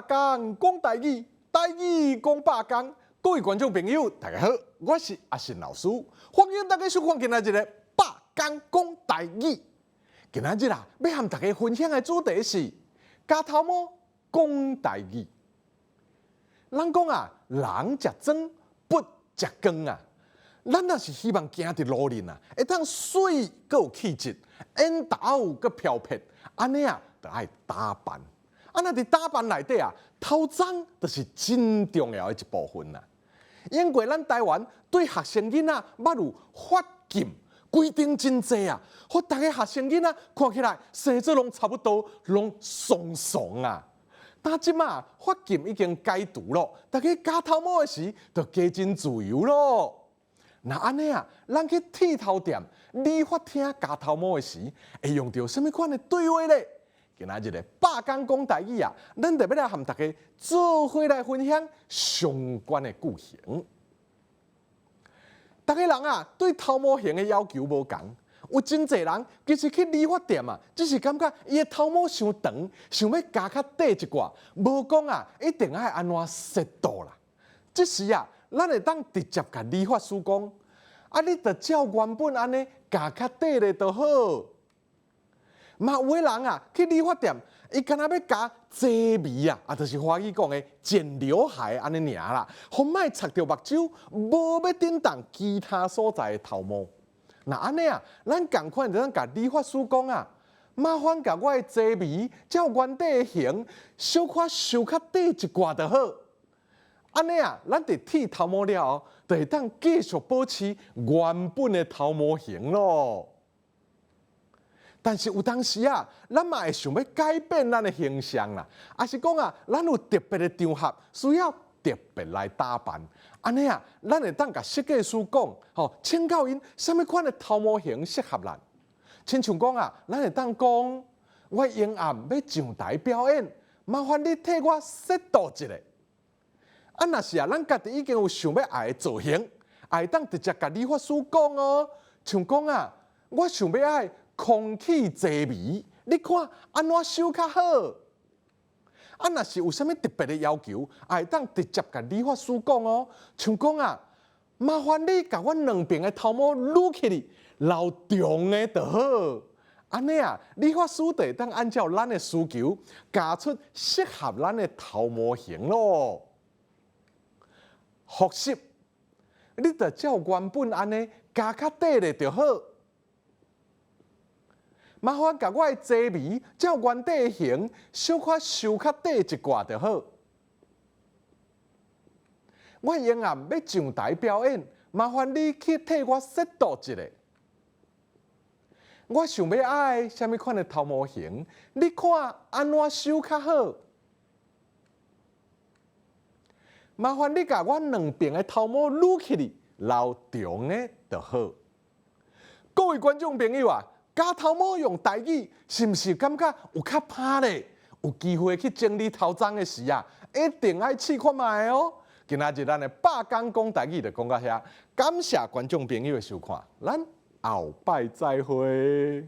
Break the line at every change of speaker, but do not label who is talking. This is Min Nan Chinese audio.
工講台語，台語講百工。各位觀眾朋友，大家好，我是阿信老師，歡迎大家收看今仔日的百工講台語。今仔日啊，欲和大家分享的主題是咬頭毛講台語。人講啊，人食妝，佛食光啊。咱若是希望行佇路面啊，會當媠閣有氣質，緣投閣飄撇，按呢啊，就愛打扮。啊，若佇打扮內底啊，頭鬃就是真重要的一部分啊。因為咱台灣對學生囡仔捌有髮禁規定真濟啊，予逐个學生囡仔看起來生做攏差不多，攏慫慫啊。但這馬髮禁已經解除咯，逐家咬頭毛的時就加真自由咯。若按呢啊，咱去剃頭店、理髮廳咬頭毛的時，會用著啥物款的對話咧？今仔日的百工講台語啊，咱就欲來和大家做伙來分享相關的句型。逐个人啊，對頭毛型的要求無仝，有真濟人其實去理髮店啊，只是感覺伊的頭毛傷長，想欲咬較短一寡，無講啊，一定愛按怎設度啦。這時啊，咱會當直接共理髮師講，啊，你就照原本按呢咬較短咧就好。嘛有的人啊，去理髮店，伊干焦欲咬齊眉啊，啊，就是華語講的剪劉海按呢爾啦，予莫插著目睭，無欲振動其他所在的頭毛。若按呢啊，咱仝款就通共理髮師講啊，麻煩共我的齊眉照原底的型，小可修較短一寡就好。按呢啊，咱佇剃頭毛了後，就會當繼續保持原本的頭毛型囉。但是有當時啊，咱嘛會想欲改變咱的形象啦，抑是講啊，咱有特別的場合需要特別來打扮。按呢啊，咱會當共設計師講，吼，請教𪜶啥物款的頭毛型適合咱。親像講啊，咱會當講，我明暗欲上台表演，麻煩你替我設度一下。啊，若是啊，咱家己已經有想欲愛的造型，也會當直接共理髮師講哦。像講啊，我想欲愛空氣齊眉，你看按怎修較好？啊，若是有啥物特別的要求，也會當直接共理髮師講哦。像講啊，麻煩你共我兩邊的頭毛擼起來，留長的就好。按呢啊，理髮師就會當按照咱的需求，咬出適合咱的頭毛型囉。複習，你就照原本按呢咬較短咧就好。麻煩共我的齊眉照原底的型，小可修較短一寡就好。我明暗欲上台表演，麻煩你去替我設度一下。我想欲愛啥物款的頭毛型，你看按怎修較好？麻煩你共我兩邊的頭毛擼起來，留長的就好。各位觀眾朋友啊，咬頭毛用台語，是毋是感覺有較歹咧？有機會去整理頭鬃的時啊，一定愛試看覓哦。今仔日咱的百工講台語就講到遐，感謝觀眾朋友的收看，咱後擺再會。